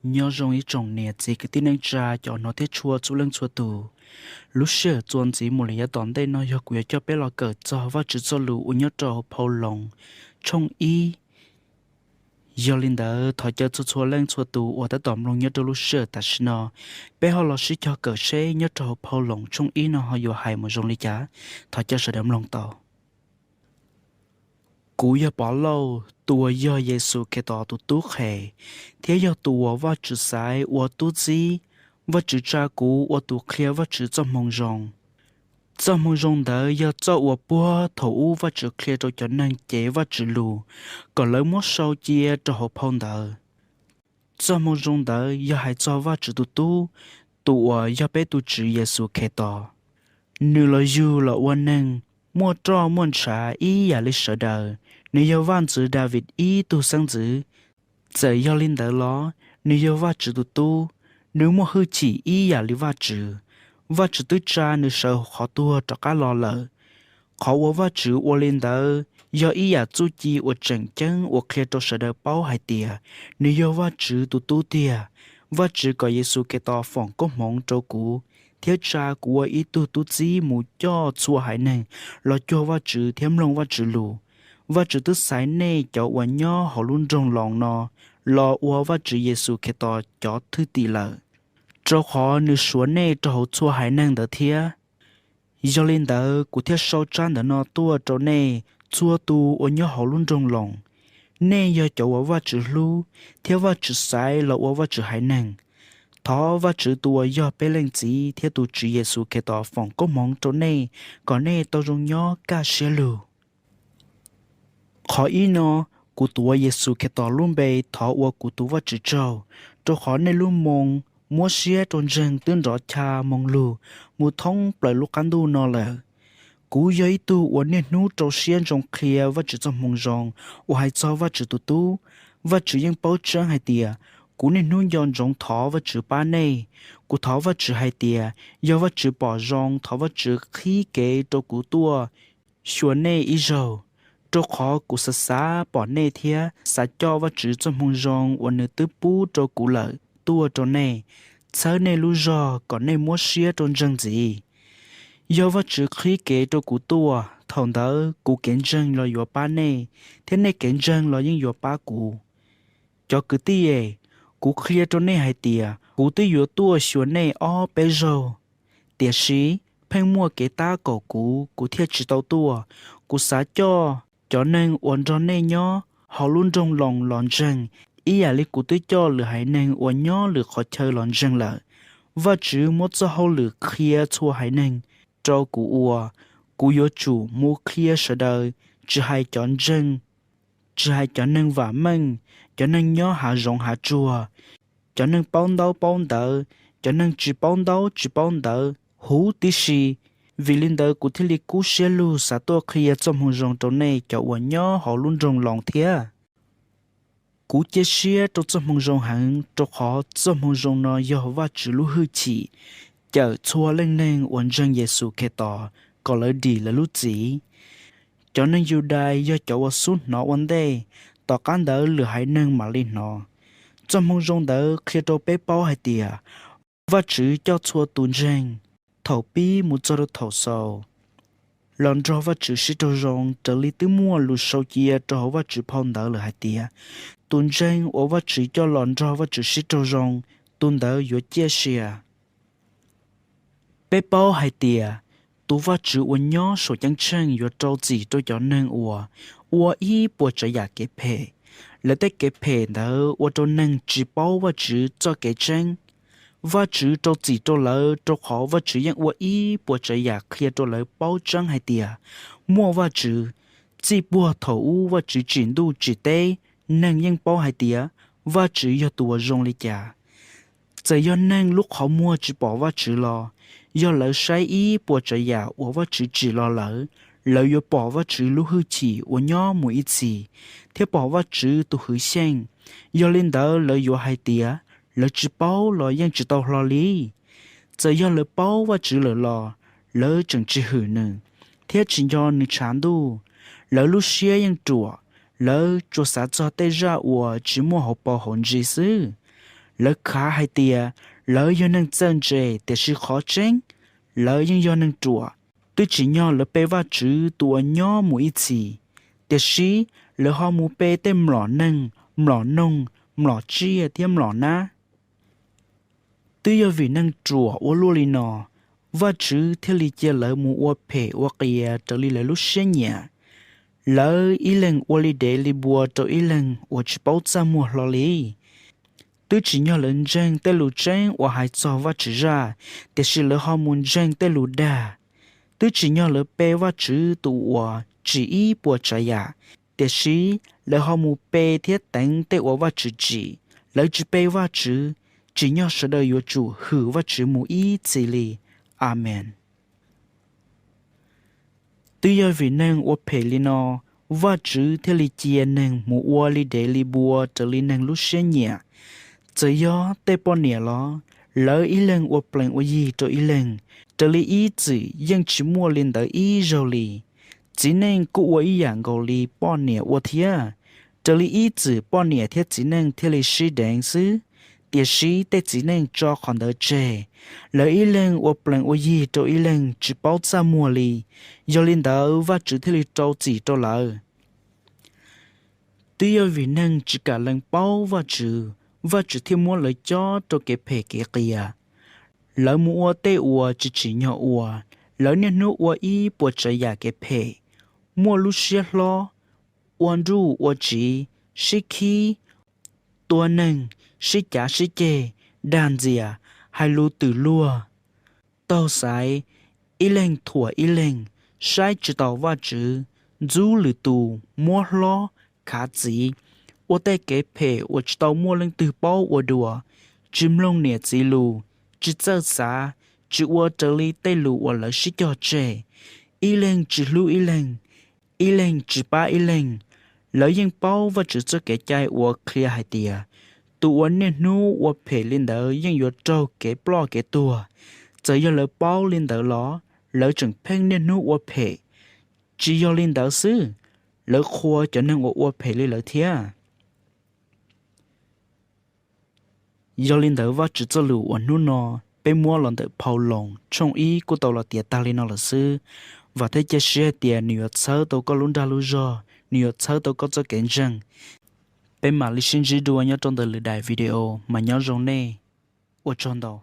Nyob zoo ib tsoom niam txiv kwv tij neej tsa cov hnov thiab tshua txhua leej txhua tus. Lub sij hawm txuas ntxiv mus lawm yav tom ntej no yog kuv yuav coj peb los kawm txog Vajtswv txoj lus uas nyob rau hauv phau Loos tshooj ib. Yog li ntawd thov caw txhua txhua leej txhua tus uas tab tom mloog nyob rau lub sij hawm tam sim no, peb ho los sib cog kawm seb nyob rau hauv phau Loos tshooj ib no ho yuav hais mus zoo li cas. Thov caw sawv daws mloog tau. Kuv yog Pov Lauj, tus uas yog Yexus Khetos tus tub qhe, thiab yog tus uas Vajtswv xaiv ua tub txib. Vajtswv tsa kuv ua tus qhia Vajtswv txoj moo zoo. Txoj moo zoo ntawd yog txoj uas puag thaum ub Vajtswv qhia rau cov neeg cev Vajtswv lus, kom lawv muab sau cia rau hauv phau ntawv. Txoj moo zoo ntawd yog hais txog Vajtswv tus Tub, tus uas yog peb tus Tswv Yexus Khetos. Nws los yug los ua neeg, muaj roj muaj ntshav ib yam li sawv daws, nws yog Vaj ntxwv Daviv ib tug xeeb ntxwv. Txawm yog li ntawd los nws yog Vajtswv tus Tub, nws muaj hwj chim ib yam li Vajtswv. Vajtswv twb tsa nws sawv hauv qhov tuag rov qab los lawm. Qhov uas Vajtswv ua li ntawd yog ib yam txuj ci uas tseem ceeb uas qhia rau sawv daws paub hais tias nws yog Vajtswv tus Tub tiag. Vajtswv kom Yexus Khetos foom koob hmoov rau kuv thiab tsa kuv ua ib tug tub txib mus coj txhua haiv neeg los cuag Vajtswv thiab mloog Vajtswv lus. Vajtswv twb xaiv nej cov uas nyob hauv lub nroog Loos no los ua Vajtswv Yexus Khetos cov thwj tim lawm, rau qhov nws suav nej rau hauv txhua haiv neeg ntawd thiab. Yog li ntawd kuv thiaj sau tsab ntawv no tuaj rau nej txhua tus uas nyob hauv lub nroog Loos. Nej yog cov uas Vajtswv hlub thiab Vajtswv xaiv los ua Vajtswv haiv neeg. Thov Vajtswv tus uas yog peb Leej Txiv thiab tus Tswv Yexus Khetos foom koob hmoov rau nej kom nej tau zoo nyob kaj siab lug. Qhov ib no, kuv tuav Yexus Khetos lub npe thov ua kuv tus Vajtswv tsaug, rau qhov nej lub moo muab siab rau ntseeg twb nrov cha moo lug mus thoob plaws lub qab ntuj no lawm. Kuv yog ib tug uas niaj hnub rau siab ntsoov qhia Vajtswv txoj moo zoo uas hais txog Vajtswv tus Tub. Vajtswv yeej paub tseeb hais tias kuv niaj hnub nco ntsoov thov Vajtswv pab nej. Kuv thov Vajtswv hais tias yog Vajtswv pom zoo thov Vajtswv qhib kev rau kuv tuaj xyuas nej ib zaug, rau qhov kuv xav xav pom nej thiab xav coj Vajtswv txoj moo zoo uas nws twb pub rau kuv lawm tuaj rau nej, txhawb nej lub zog kom nej muab siab rau ntseeg ntxiv. Yog Vajtswv qhib kev rau kuv tuaj, thaum ntawd kuv kev ntseeg los yuav pab nej, thiab nej kev ntseeg los yeej yuav pab kuv. Cov kwv tij es, kuv qhia rau nej hais tias kuv twb yuav tuaj xyuas nej ob peb zaug, tiam sis pheej muaj kev tab kaum kuv, kuv thiaj tsis tau tuaj. Kuv xav coj cov neeg uas nrog nej nyob hauv lub nroog Loos los ntseeg, ib yam li kuv twb coj lwm haiv neeg uas nyob lwm qhov chaw los ntseeg lawm. Vajtswv muab txoj hauj lwm qhia txhua haiv neeg rau kuv ua. Kuv yuav tsum mus qhia sawv daws, tsis hais cov ntseeg, tsis hais cov neeg vam meej, cov neeg nyob hav zoov hav tsuag, cov neeg paub ntaub paub ntawv, cov neeg tsis paub ntaub tsis paub ntawv huv tib si. Vim li ntawd kuv thiaj li kub siab lug xav tuaj qhia txoj moo zoo rau nej cov uas nyob hauv lub nroog Loos thiab. Kuv cia siab rau txoj moo zoo heev, rau qhov txoj moo zoo no yog Vajtswv lub hwj chim cawm txhua leej neeg uas ntseeg Yexus Khetos kom lawv dim lawv lub txim. Cov neeg Yudais yog cov uas xub hnov ua ntej, tom qab ntawd lwm haiv neeg mam li hnov. Txoj moo zoo ntawd qhia rau peb paub hais tias Vajtswv coj txhua tus ntseeg, thaum pib mus txog rau thaum xaus, los nrog Vajtswv sib raug zoo, raws li twb muaj lus sau cia rau hauv Vajtswv phau ntawv lawm hais tias, tus ntseeg uas Vajtswv coj los nrog Vajtswv sib raug zoo, tus ntawd yuav ciaj sia. Peb paub hais tias, tus Vajtswv uas nyob saum ceeb tsheej yuav rau txim rau cov neeg uas ua ib puas tsav yam kev phem. Lawv tej kev phem ntawd ua rau neeg tsis paub Vajtswv txoj kev tseeb. Vajtswv rau txim rau lawv, rau qhov Vajtswv yeej ua ib puas tsav yam qhia rau lawv paub tseeb hais tias, muaj Vajtswv. Txij puag thaum ub Vajtswv tsim ntuj tsim teb, neeg yeej paub hais tias, Vajtswv yog tus uas zoo li cas. Txawm yog neeg lub qhov muag tsis pom Vajtswv los, yog lawv saib ib puas tsav yam uas Vajtswv tsim los lawm, lawv yuav pom Vajtswv lub hwj chim uas nyob mus ib txhis, thiab pom Vajtswv tus hwv xyeej. Yog li ntawd lawv yuav hais tias, lawv tsis paub los yeej tsis tau hlo li. Txawm yog lawv paub Vajtswv lawm los, lawv tseem tsis hwm nws, thiab tsis nco nws tshav ntuj. Lawv lub siab yeej ruam, lawv tsuas xav txog tej zaj uas tsis muaj hauv paus hauv ntsis xwb. Lawv khav hais tias lawv yog neeg txawj ntse, tiam sis qhov tseeb lawv yeej yog neeg ruam. Twb tsim nyog lawv pe Vajtswv tus uas nyob mus ib txhis, tiam sis lawv ho mus pe tej mlom neeg, mlom noog, mlom tsiaj thiab mlom nab. Twb yog vim neeg ruam ua luaj li no, Vajtswv thiaj li cia lawv mus ua phem ua qias raws li lawv lub siab nyiam. Lawv ib leeg ua li dev li npua rau ib leeg uas tsis paub txaj muag hlo li. Twb tsim nyog lawv ntseeg tej lus tseeb uas hais txog Vajtswv zaj, tiam sis lawv ho mus ntseeg tej lus dag. Twb tsim nyog lawv pe Vajtswv tus uas tsim ib puas tsav yam, tiam sis lawv ho mus pe thiab teev tej uas Vajtswv tsim. Lawv tsis pe Vajtswv, tsim nyog sawv daws yuav tsum hwm Vajtswv mus ib txhis li. Amees. Twb yog vim neeg ua phem li no, Vajtswv thiaj li cia neeg mus ua li dev li npua raws li neeg lub siab nyiam. Txawm yog tej poj niam los, lawv ib leeg ua plees ua yig rau ib leeg, raws li ib txwm yeej tsis muaj li ntawd ib zaug li. Txiv neej kuj ua ib yam nkaus li poj niam ua thiab. Raws li ib txwm poj niam thiab txiv neej thiaj li sib deev xwb, tiam sis tej txiv neej tso qhov ntawd tseg. Lawv ib leeg ua plees ua yig rau ib leeg tsis paub txaj muag li, yog li ntawd Vajtswv thiaj li rau txim rau lawv. Twb yog vim neeg tsis kam lees paub Vajtswv, Vajtswv thiaj muab lawv cob rau kev phem kev qias. Lawv mus ua tej uas tsis tsim nyog ua, lawv niaj hnub ua ib puas tsav yam kev phem, muaj lub siab hlob, ua nruj ua tsiv, sib khib, tua neeg, sib cav sib ceg, dag ntxias, hais lus twm luag, taug xaiv, ib leeg thuam ib leeg, saib tsis taus Vajtswv, ntxub lwm tus, muab hlob, khav txiv, ua tej kev phem uas tsis tau muaj leej twg paub ua dua, tsis mloog niam txiv lus, tsis txawj xav, tsis ua raws li tej lus uas lawv sib cog tseg, ib leeg tsis hlub ib leeg, ib leeg tsis pab ib leeg. Lawv yeej paub Vajtswv txoj kev cai uas qhia hais tias, tus uas niaj hnub ua phem li ntawd yeej yuav raug kev ploj kev tuag. Txawm yog lawv paub li ntawd los, lawv tseem pheej niaj hnub ua phem. Tsis yog li ntawd xwb, lawv qhuas cov neeg uas ua phem li lawv thiab. Yog li ntawd, Vajtswv txoj lus uas hnub no peb muab los ntawm Phau Loos tshooj ib kuj tau los tiav tag li no lawm xwb. Vam thiab cia siab hais tias nws yuav txhawb tau koj lub nrag lub zog, nws yuav txhawb tau koj txoj kev ntseeg. Peb mam li sib ntsib dua nyob rau ntawm lwm daim video, mas nyob zoo nej, ua tsaug ntau.